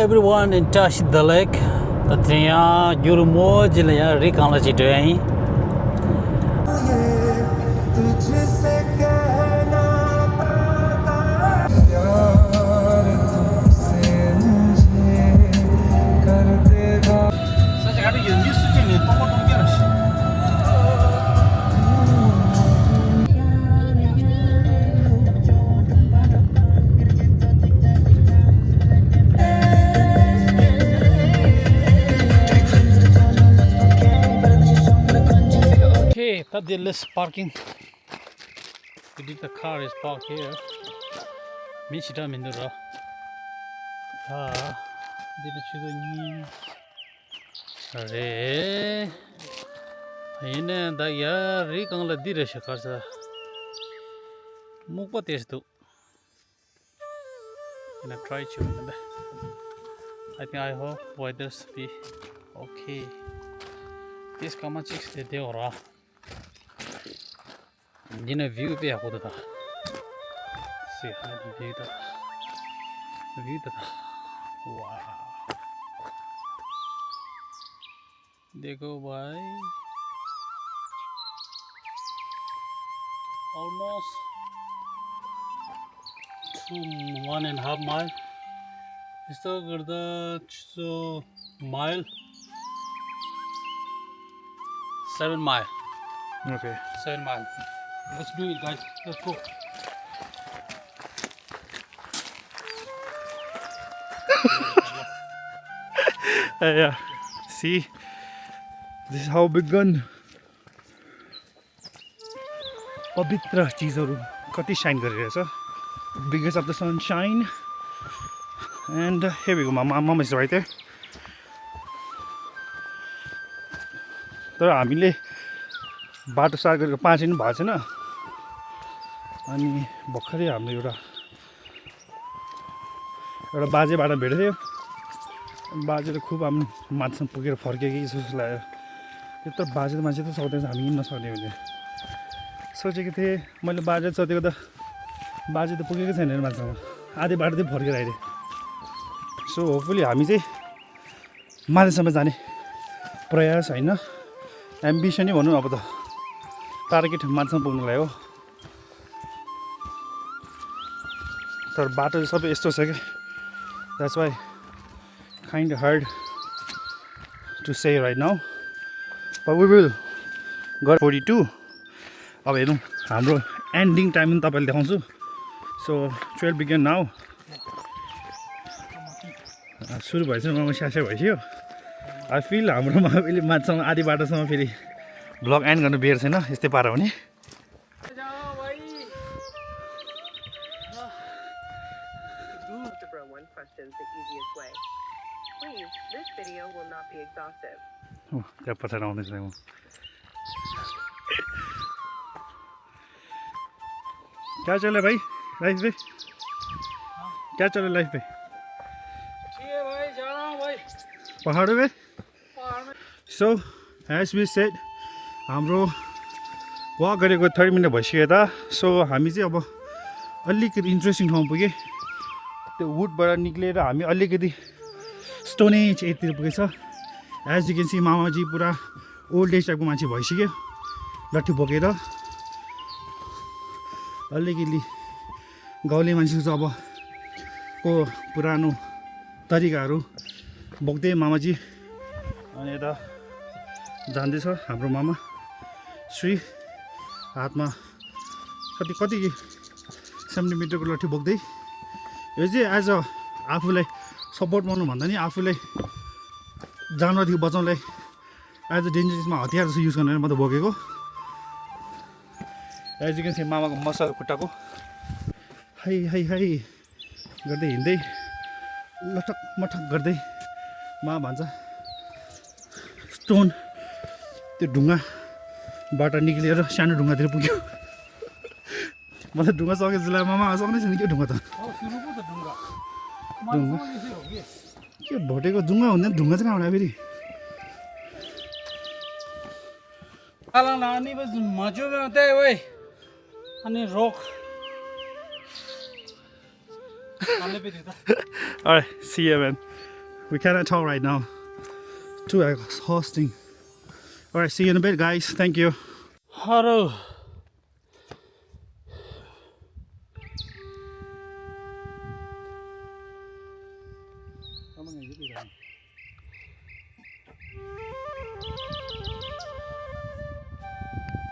everyone in touch the lake. The Tria Yurumo Jilaya Recology Day. Okay, that's the list parking. The car is parked here. Michita Mindura. Did you Are in the year recon la diresha carsa. Mupa test to. And I try to. I think I hope weather's be okay. This kama chicks the deora. Dinner view be a good. See how the view that. View that. Wow. They go by almost 1.5 miles. Still got the mile 7 miles. Okay. 7 miles. Let's do it, guys. Let's go. Yeah. See, this is how begun. Pavitra cheezharu kati shine गरिरहेछ. Because of the sunshine. And here we go. My mom is right there. तर हामीले बाटो सार गरेको 5 दिन भएको छैन. अनि भर्खरै हाम्रो एउटा बाजेबाट भेटेको थियो. बाजेले खुब हामी मान्छेसँग पुगेर फर्के कि जस्तो लाग्यो. त्यत्रो बाजे मान्छे त सक्दैछ हामी हिँड्न सक्ने भने सोचेको थिएँ. मैले बाजे सोधेको त बाजे त पुगेकै छैन मान्छेसँग. आधी बाटो चाहिँ फर्केर आइदिए. सो होपफुली हामी चाहिँ माथिसम्म जाने प्रयास होइन, एम्बिसनै भनौँ अब त. टार्गेट माथिसम्म पुग्नुलाई हो. तर बाटो चाहिँ सबै यस्तो छ कि that's why kind of hard to say right now, but we will go 42. अब हेरौँ हाम्रो एन्डिङ टाइम पनि तपाईलाई देखाउँछु. So trail begin now. सुरु भएछ म स्यासै भइसक्यो. I feel हाम्रोमा अहिले माथिसम्म आधी बाटोसम्म फेरि ब्लग एन्ड गर्नु बेर छैन. यस्तै पारा हो नि. त्यहाँ पछाडि आउँदैछ म. क्या चल रहा है भाई लाइफ पे? क्या चल रहा है लाइफ पे? भाई जा रहा हूँ भाई पहाड़ों में. So as we said, हाम्रो वाक गरेको 30 मिनट भइसक्यो त. सो हामी चाहिँ अब अलिकति इन्ट्रेस्टिङ ठाउँ पुगे. त्यो वुडबाट निक्लेर हामी अलिकति स्टोनेज एतिर पुगेछ. एज यु क्यान सी मामाजी पुरा ओल्ड एज टाइपको मान्छे भइसक्यो. लट्ठी बोकेर अलिकति गाउँले मान्छेको चाहिँ अब को पुरानो तरिकाहरू बोक्दै मामाजी. अनि यता जाँदैछ हाम्रो मामा श्री. हातमा कति सेन्टिमिटरको लट्ठी बोक्दै. यो चाहिँ एज अ आफूलाई सपोर्ट गर्नु भन्दा नि आफूलाई जानवरदेखि बचाउनलाई एज अ डेन्जरसमा हतियार जस्तो युज गर्नु म त बोकेको. एज यु क्यान सी मामाको मसल खुट्टाको हाई गर्दै हिँड्दै लटक मटक गर्दै मामा भन्छ स्टोन त्यो ढुङ्गाबाट निक्लिएर सानो ढुङ्गातिर पुग्यो. मलाई ढुङ्गा सके जसलाई मामा सक्नै छैन के ढुङ्गा त. ढुङ्गा के भोटेको ढुङ्गा हुँदैन. ढुङ्गा चाहिँ कहाँ फेरि नानी बस मजो में होता है वही. अनि रोक Alright, see you man. We cannot talk right now. Too exhausting. Alright, see you in a bit, guys. Thank you. 하루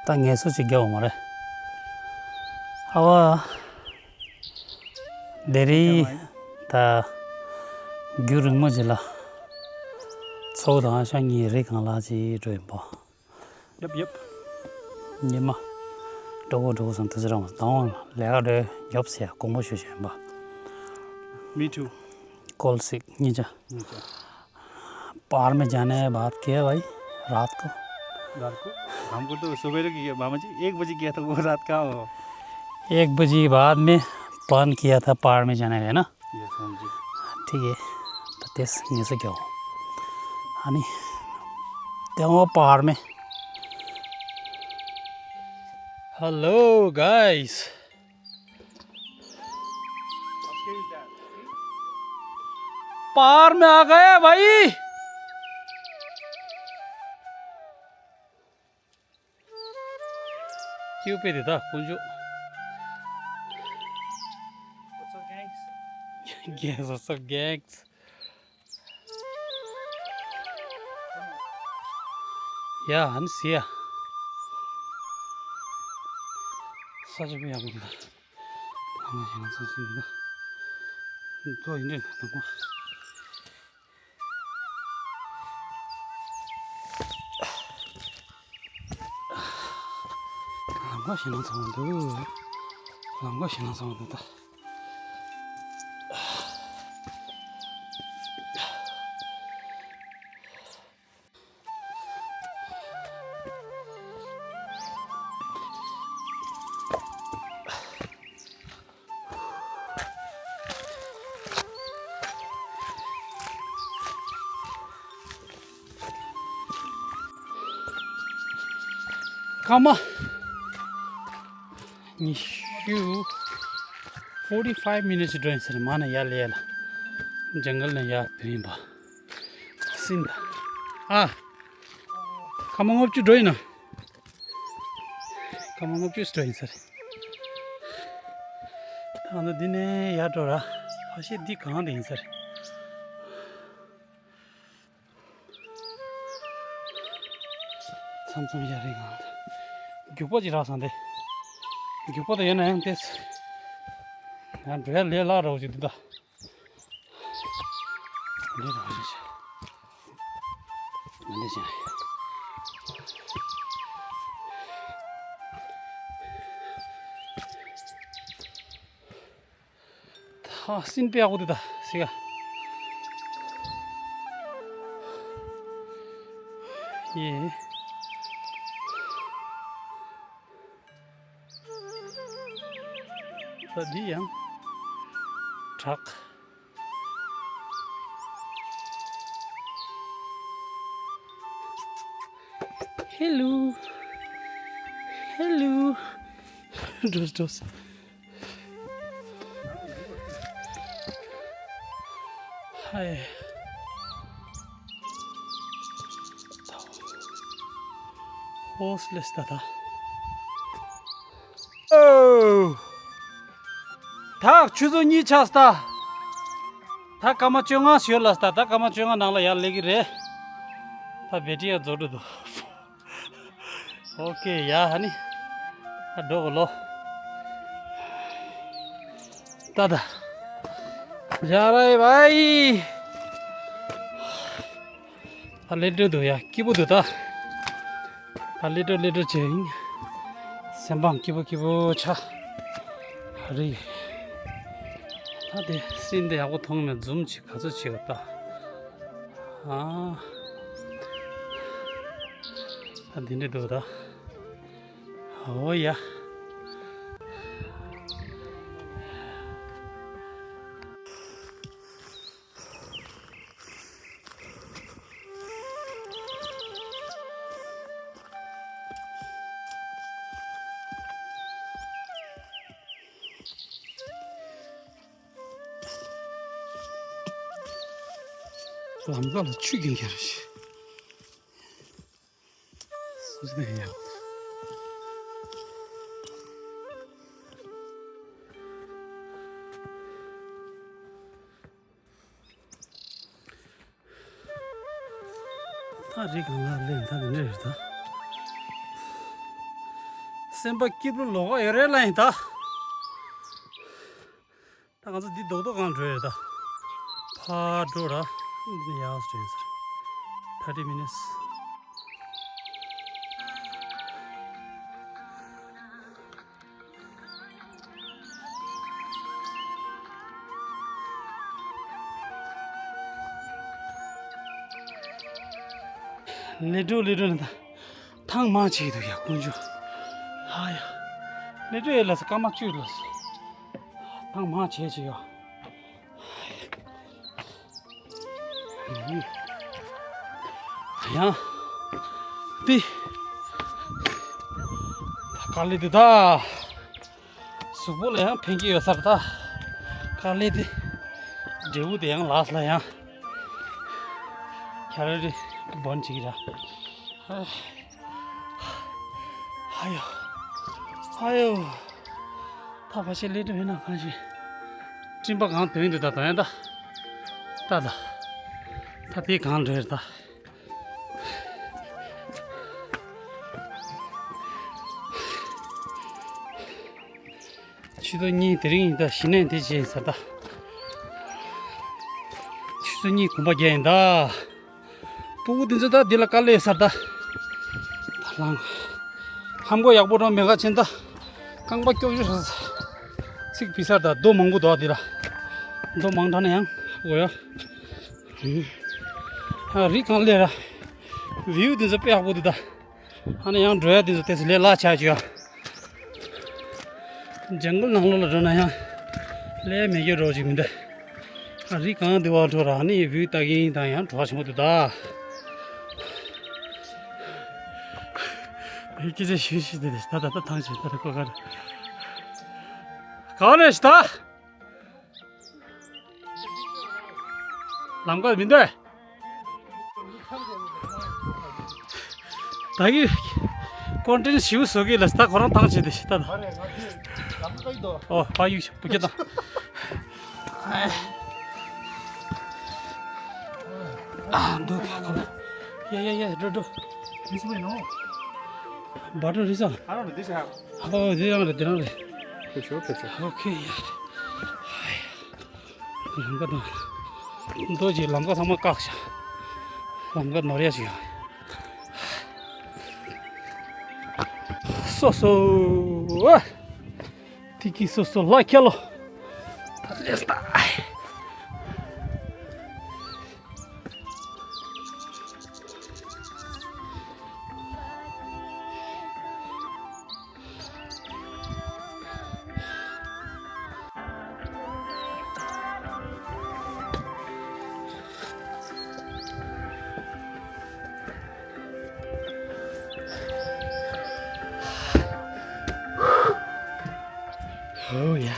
땅에서 지겨워 말해. 하와 내리 다 규르 뭐질라. 소다 상이 레강라지 좀봐. Yep. 니마 도고 상태스러워. 나온 레가데 옆세야 공부 쉬셔 봐. Me too. Call से नीचे पहाड़ में जाने के बाद क्या भाई रात को हमको तो सवेरे किया मामा जी 1 बजे किया था वो रात का 1 बजे बाद में प्लान किया था पहाड़ में जाने का है ना यस मामा जी ठीक है तो तेस नीचे क्या हो अनि त्यहाँ पहाड़ में हेलो गाइस पहाड़ में आ गए भाई क्यों पे देता कुछ Yes, what's up, gangs? Yeah, I'm here. Such a big one. I'm going to see you. 또 이제 나고. 랑과 신는 사운드다. Come on. You 45 minutes doing sir mana yala jungle ne yak bimba sinda come on up to doing na come on up to doing sir and dine ya dora phashi di kahan dein sir samsam yare ga gyupa jira sande gyupa de yana tes I'm really a lot of it. Sin pe ago da siga ye tadi yang truck hello dos hi hostless tata oh 탁 주도니 차스타 탁 까마쫑아 쉬올라스타 탁 까마쫑아 나라 야레기레 다 베티야 조르도 오케이 야 하니 도글로 다다 자라이 바이 알레드도 야 기부도다 알레드 제인 셈방 기부 차 하리 다들 신데 하고 통면 좀 가서 지었다. 니네도다. 오야. 람가도 죽인 게르시. 소리네요. 다리가 렌다는 내다. 셈바 기블 로가 에레라인다. 다가서 디 도도 간 줘야다. 파도라 야스 트랜스 30 minutes. 레도 탕 마치도 야 군주. 아야. 레도에라서 까막줄렀어. 탕 마치지요. 야. 디. 칼리드다. 수불에 팽기 여살다. 칼리드. 제우대양 라슬라야. 캐러리 번지기라. 아유. 다 같이 리드 해나 가지. 찜박 간 되는데 다 다다. 다다. 다디 간 되다. 추도니 드링이다 신의 대지에서다. 추도니 kumbagen다. 부구든저다 딜라 깔레서다. 달랑 함고 약보다 메가 친다. 강박 교주셔서 식 비싸다. 도 망고도 어디라. 도 망다네 양 뭐야? 아 리칸레라. 뷰 든저 빼하고도다. 하나 양 줘야 든저 때서 레라 차지야. जंगल नंगलो लड़ना है ले मेगे रोज मिंदे अरी कहाँ दीवार तो रहा नहीं व्यू ताकि ताया ठोस मत दा किसे शीशी दे स्टा दा थांग चिता को कर कौन है स्टा 남가 민데 ताकि कंटेंट शिव सोगे लस्ता कोरा थांग चिते स्टा 바위 붙겠다. 너 야야야 로도 This way, no. 버터 리자. I don't know. This have. 지나가래 지나가래. Picture. 오케이. 람가도 너지 람가 삼아 깍샤. 람가 노래지요. 소소. Tiki soso like yellow. Está. Oh yeah.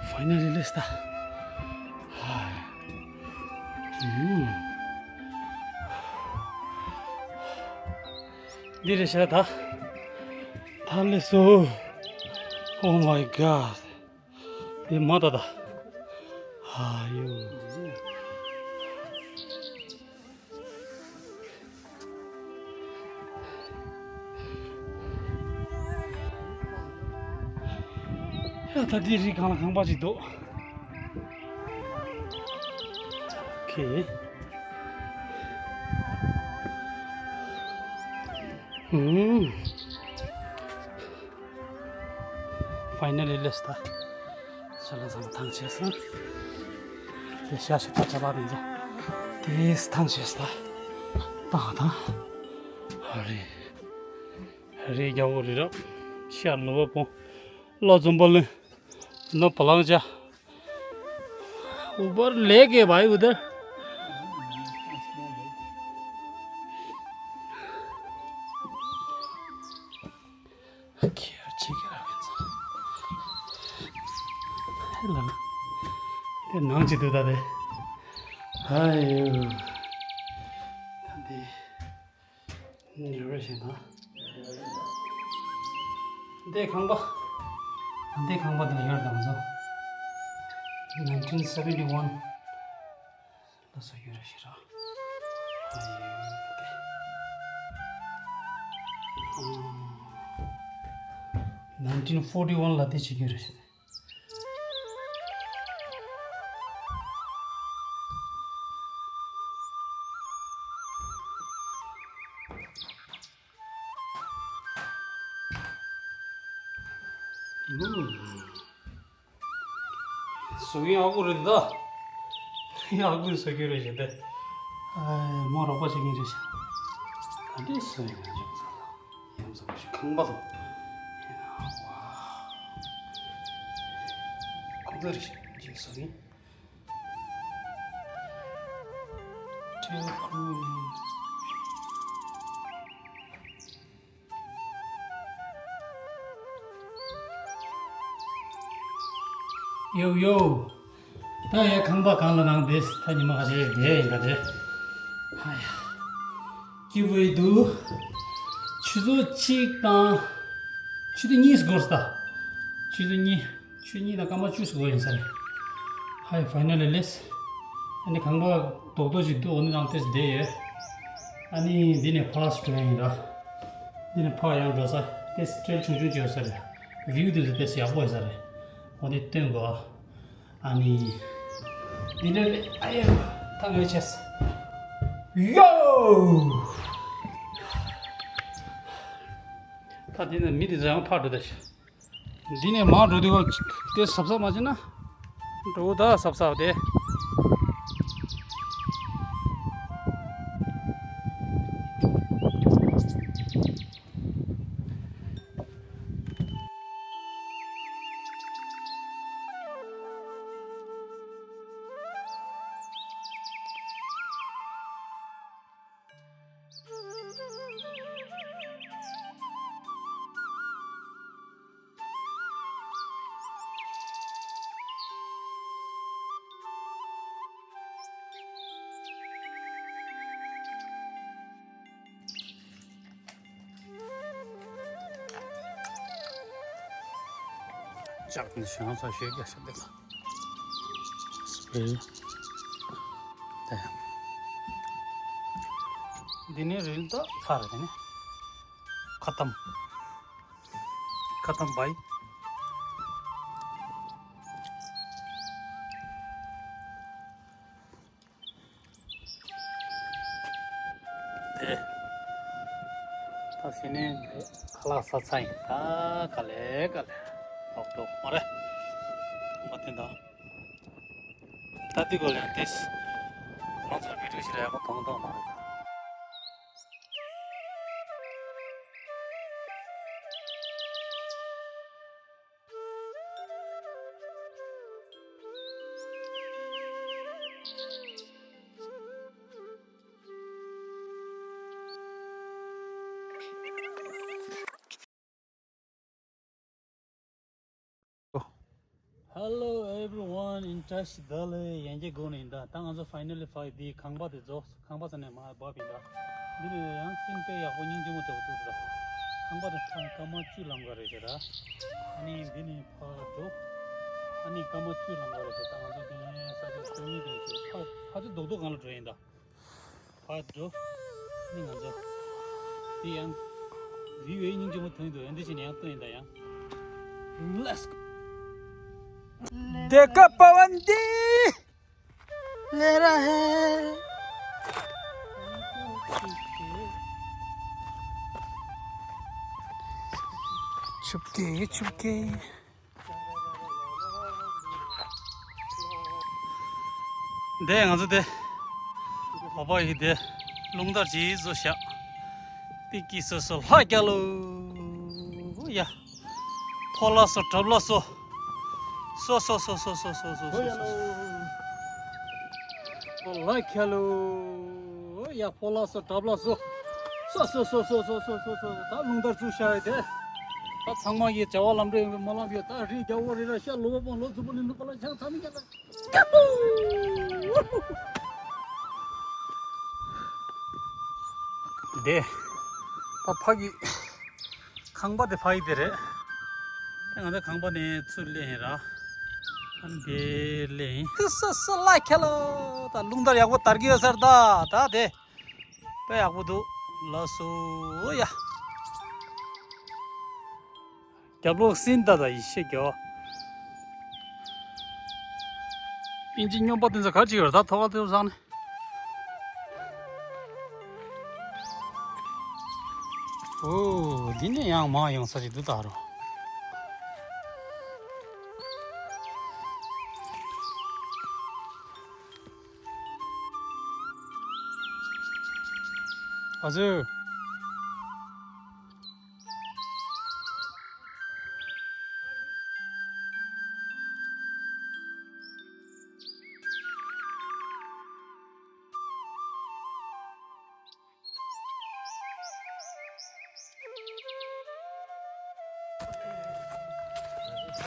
Finally lista. Dire shata. Taleso. Oh my god. The mother da. Ayo. tadi ri kang kang baji do. Okay. Finally let's start. Salah sama tangchesna. Deshashi tachabarin zo. Des tangchesna. Tada. Hari gawurira. Shallow po. Lozumbalin. No palangja. ऊपर लेक है भाई उधर. Hello. 낭지도 다돼. 아유. 근데 이러시나? 근데 강바도 이걸 담아서 1971 나서 이러시라. 아유. 1941 라데 지기르시네. 소위 아구르다. 이 아구 소기르시대. 아, 뭐라 빠지기르시. 어디 있어요, 영상 혹시 강바도. 와. 고들이시 이제 소위. 테크루. 요요 다야 강바 강라낭 데스 타니마 가제 데 가제 하야 기브이두 추조치까 추드니스 고스타 추드니다 까마 추스 고인사레 하야 파이널 레스 아니 강바 도도지도 오늘 낭테스 데에 아니 니네 플러스 트레이너다 니네 파양 도사 데스 트레일 충주지어사레 뷰도 데스 야보이사레 어디 뜬 거 아니 니네 아유 당연히 쳤어 요 다 니는 미리 장 파도 됐어 니네 마 로디가 때 섭섭 맞으나 로다 섭섭돼 작은 시원사 쉬게 되다. 스프레이. 네. दिने rail त साह्रै थिएन खत्तम भाइ तासिने खला सचाइ ता कले अक्टो मरे मतिन्दा ताति गोले त्यस नत्र भिडियो सिराको तंग मारे Hello everyone, interested dale yanje gone inda tang azo finally 5 di khangba de jo khangba sane ma ba binda dire yang sin pe ya honing jimu to da khangba de tang kama chi lam gare jara ani dine pha do ani kama chi lam gare ta tang azo de sa de tuni de pha jo do gan lo train da pha do ni azo di yang view ning jimu to do ende sin yang to inda yang let's go देखा पवंदी ले रहा है छुपके they आजो they बाबा ही they लुंगदार जी जो शा तिकी सो ला गलो या फला so tabla so So. Like hello. Ya pola so tabla so. So. Ta lungdar chu shai de. Ta changma ye jawalam re malam ye ta ri jawari ra sha lo bon lo zubun nu pala chang thami ka. 네, 파기 강바데 파이데레. 내가 강바네 출래해라. 한 별래. 그서서 라이켈로. 다 룽달 야고 따르기어 살다. 다 돼. 배 야고도 라소야. 잡로 신다다 이 새끼야. 인진용 받은서 같이 걸다 터가도 사네. 오, 니네 양 마양 사지도 다로. 아주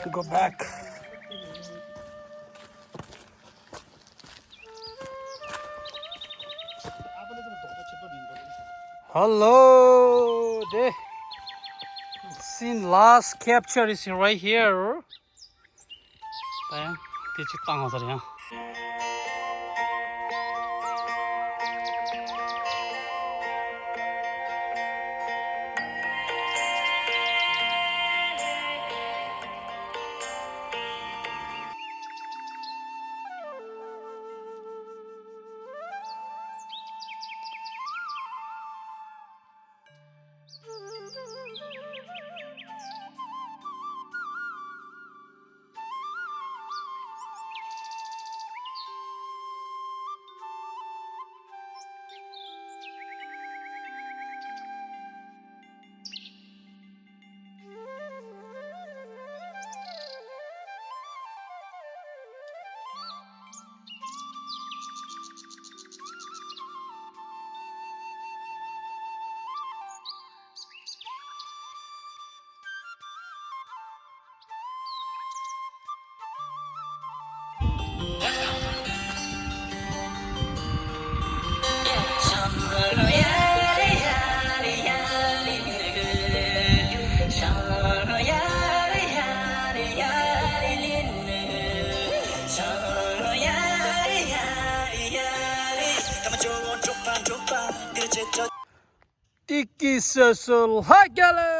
to go back. Hello, the scene last capture is right here. Đây, cái chiếc tăng rồi nhá. Iki sesul hagale.